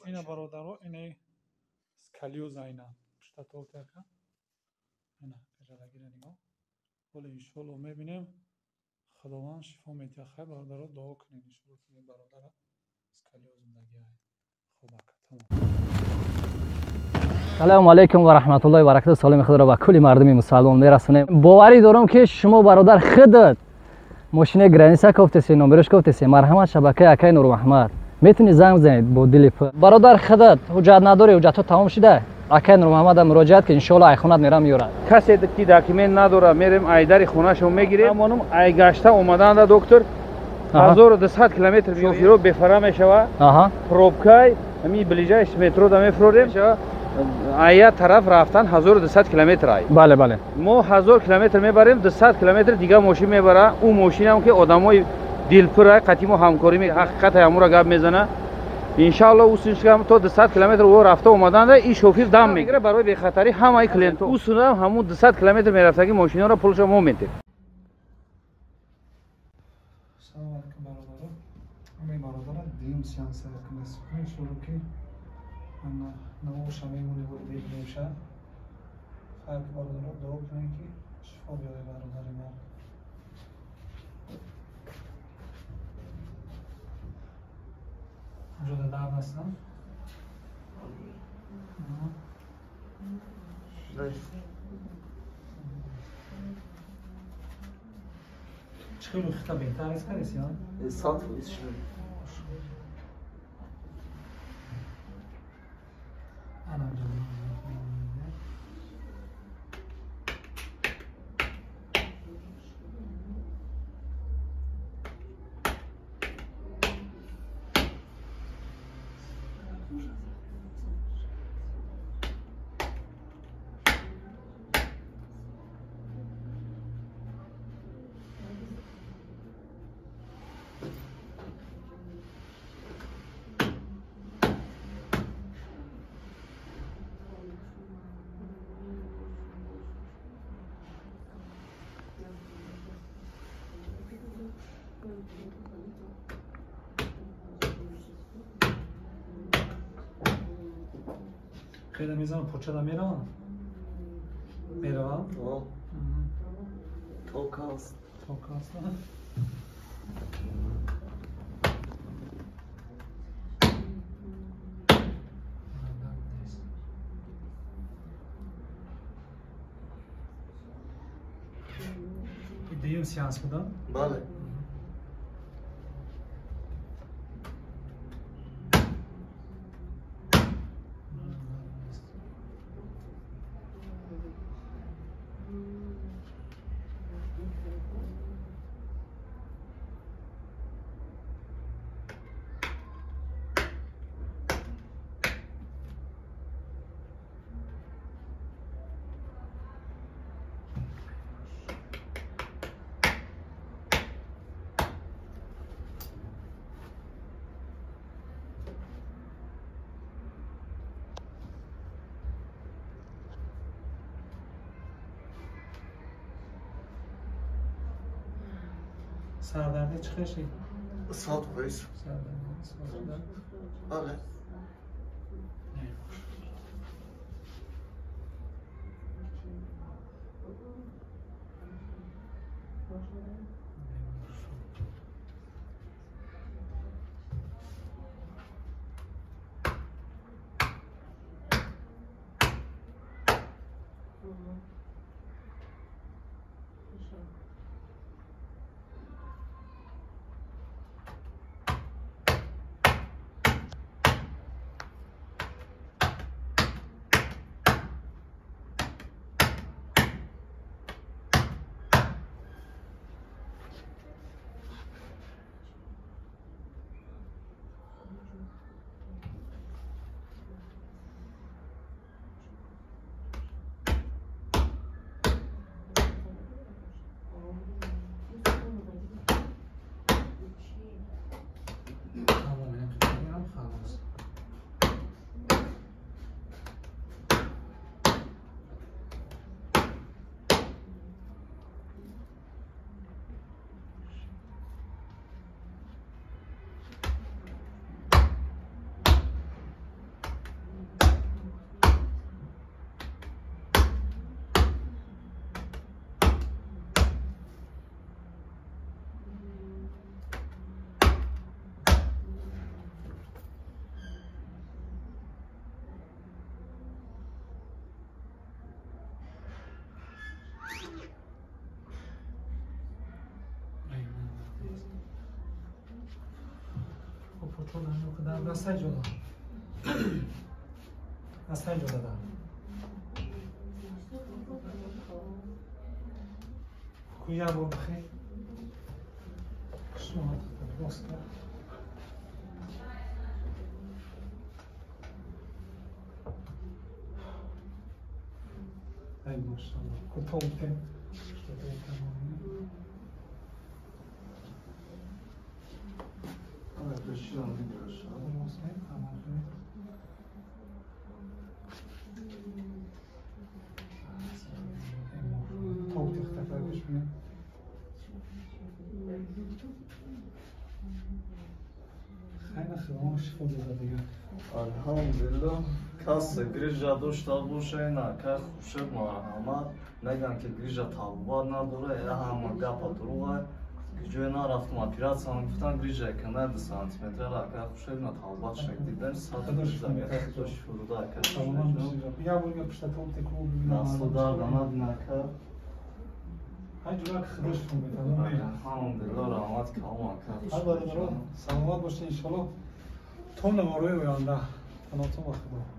Ина бародаро, ина сколиоза, ина пуштатолтака. Ина кажалагира нигоҳ. Ҳоло иншоалло мебинем, Худованд шифо медиҳад. Хай бародаро, дуо кунед иншоалло, ки ин бародара сколиоз зиндагӣ. Хуб ака, тамом. Салому алейкум ва раҳматуллоҳи ва баракатуҳ. Саломи худро ба кулли мардуми мусалмон мерасонем. Боварӣ дорам, ки шумо бародар худат мошинаи граница кофтеси, номерош кофтеси. Марҳамат, шабакаи акаи Нурмаҳмад, метавонӣ занг бизанед бо дили пур. Бародар, худат ҳуҷҷат надорӣ, ҳуҷҷатҳо тамом шуда, акаи Нурмаҳмада муроҷиат ки иншоалло айхонат мерам, меёрад. Касе ки документ надора, мерем айдари хонашо мегирем. Амонум айгашта омаданда доктор 1200 километр шофиро бефара мешава. Пробкай ҳамин ближайший метро да мефурорем. Ая тараф рафтан 1200 километр ай. Бале, бале. Мо 1000 километр мебарем, 200 километр дига мошин мебара. Ӯ мошинам ки одамои дилпур ай, қатъи мо ҳамкорӣ, ҳақиқат ҳамура гап мезана. Иншаалло усуншам то 200 километр ӯ рафта омаданда и шофир дам мегира барои бехатарӣ ҳамаи клиентҳо. Усунам ҳамун 200 километр мерафтаги мошинҳоро пулшо мо медем. Салом алейкум бародаро. Ҳамаи бародарам дуюм сеанс кунем, иншоалло ки намоша мемонем, мебинемша. Хайр бародаро, дуо кунем, ки шифо биёяд бародари мо. Ҷода дард ҳастам? Чӣ хеле хита беҳтар ҳис кардеси? 100% шуд. Ана. Хеле мезанам, почада меравам? Меравам? То каст. То каст. Дуюм сеанс будам? Бале. Сардардӣ чӣ хел шид? 100%. Сардардӣ? Бале. Дастаи ҷода. Дастаи ҷода да. Ку як бор бихе. Шумо рост кард. Ай машалло. Кӯтоҳ бутем. Алҳамдулиллоҳ, касе грижа дошта боша, ина акай Хуршед марҳамат. Мегӯянд ки грижа табобат надора, я ҳама гапа дурӯға. Ҷое нарафтум, оператсиям гуфтан грижа канай 2 сантиметра, акай Хуршед ина табобат шак дидем, 100% шифо дода акай. Я бор Дасту дарда надина ака. Ҳай ҷура худо шифо медиҳад. Алҳамдулиллоҳ, раҳмат калом ака. Ҳар бародаро саломат бошед иншоаллоҳ. То наворои оянда. Паноҳтон ба Худо.